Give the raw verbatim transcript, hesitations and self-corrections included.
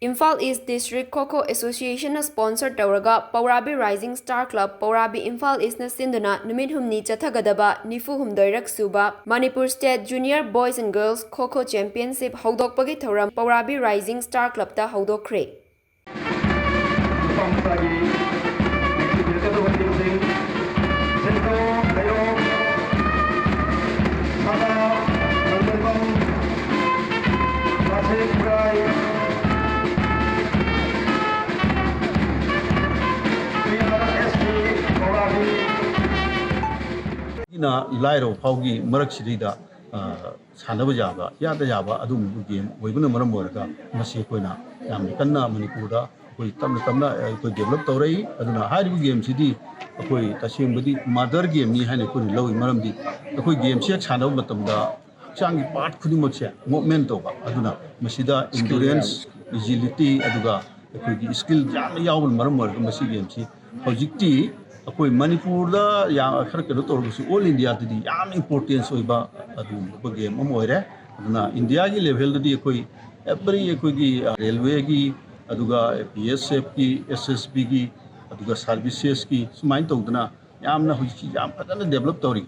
Imphal East District Kho Kho Association ꯅ sponsor ꯇꯧꯔꯒ ꯄꯧꯔꯥꯕꯤ Rising Star Club, ꯄꯧꯔꯥꯕꯤ, Imphal ꯏꯁꯅ ꯁꯤꯟꯗꯨꯅ ꯅꯨꯃꯤꯠ ꯍꯨꯝꯅꯤ ꯆꯠꯊꯒꯗꯕ ꯅꯤꯐꯨ ꯍꯨꯝꯗꯣꯏꯔꯛ ꯁꯨꯕ Manipur State Junior Boys and Girls Kho Kho Championship ꯍꯧꯗꯣꯛꯄꯒꯤ ꯊꯧꯔꯝ ꯄꯧꯔꯥꯕꯤ Rising Star Club ꯇ ꯍꯧꯗꯣꯛꯈ꯭ꯔꯦ꯫ ꯅꯨꯄꯥ ꯃꯆꯥꯒꯤ ꯅꯨꯡꯁꯤꯕꯤꯔꯛꯀꯗꯕ team ꯁꯤꯡ, ꯁꯦꯟꯗ꯭ꯔꯣ ꯂꯩꯔꯣꯛ, ꯁꯅꯥ, ꯂꯥꯡꯖꯩꯕꯝ, ꯅꯥꯁꯤꯛ ꯈꯨꯔꯥꯏ, ꯄꯤ ꯑꯥꯔ ꯑꯦꯁ ꯇꯤ ꯄꯧꯔꯥꯕꯤ꯫ ꯑꯩꯅ ꯂꯥꯏꯔꯕ ꯐꯥꯎꯒꯤ ꯃꯔꯛꯁꯤꯗꯩꯗ, ꯑ, ꯁꯥꯟꯅꯕ ꯌꯥꯕ, ꯏꯌꯥꯗ ꯌꯥꯕ ꯑꯗꯨꯒꯨꯝꯕ game ꯑꯣꯏꯕꯅ ꯃꯔꯝ ꯑꯣꯏꯔꯒ ꯃꯁꯤ ꯑꯩꯈꯣꯏꯅ ꯌꯥꯝꯅ ꯀꯟꯅ ꯃꯅꯤꯄꯨꯔꯗ ꯑꯩꯈꯣꯏ ꯇꯞꯅ ꯇꯞꯅ ꯑꯩꯈꯣꯏ develop ꯇꯧꯔꯛꯏ꯫ ꯑꯗꯨꯅ ꯍꯥꯏꯔꯤꯕ game ꯁꯤꯗꯤ ꯑꯩꯈꯣꯏ ꯇꯁꯦꯡꯕꯗꯤ mother game ꯅꯤ ꯍꯥꯏꯅ ꯑꯩꯈꯣꯏꯅ ꯂꯧꯏ꯫ ꯃꯔꯝꯗꯤ ꯑꯩꯈꯣꯏ game ꯁꯤ ꯍꯦꯛ ꯁꯥꯟꯅꯕ ꯃꯇꯝꯗ ꯍꯛꯆꯥꯡꯒꯤ part ꯈꯨꯗꯤꯡꯃꯛꯁꯦ movement ꯇꯧꯕ, ꯑꯗꯨꯅ ꯃꯁꯤꯗ endurance, agility, ꯑꯗꯨꯒ ꯑꯩꯈꯣꯏꯒꯤ skill ꯌꯥꯝꯅ ꯌꯥꯎꯕꯅ ꯃꯔꯝ ꯑꯣꯏꯔꯒ ꯃꯁꯤ game ꯁꯤ ꯍꯧꯖꯤꯛꯇꯤ ꯑꯩꯈꯣꯏ ꯃꯅꯤꯄꯨꯔꯗ ꯌꯥꯝ ꯈꯔ ꯀꯩꯅꯣ ꯇꯧꯔꯒꯁꯨ all India ꯗꯗꯤ ꯌꯥꯝ importance ꯑꯣꯏꯕ ꯑꯗꯨꯒꯨꯝꯕ game ꯑꯃ ꯑꯣꯏꯔꯦ꯫ ꯑꯗꯨꯅ India ꯒꯤ level ꯗꯗꯤ ꯑꯩꯈꯣꯏ every ꯑꯩꯈꯣꯏꯒꯤ, ꯑ, railway ꯒꯤ, ꯑꯗꯨꯒ B S F ꯀꯤ, S S B ꯒꯤ, ꯑꯗꯨꯒ services ꯀꯤ ꯁꯨꯃꯥꯏꯅ ꯇꯧꯗꯅ ꯌꯥꯝꯅ ꯍꯧꯖꯤꯛꯁꯤ ꯌꯥꯝ ꯐꯖꯅ develop ꯇꯧꯔꯤ꯫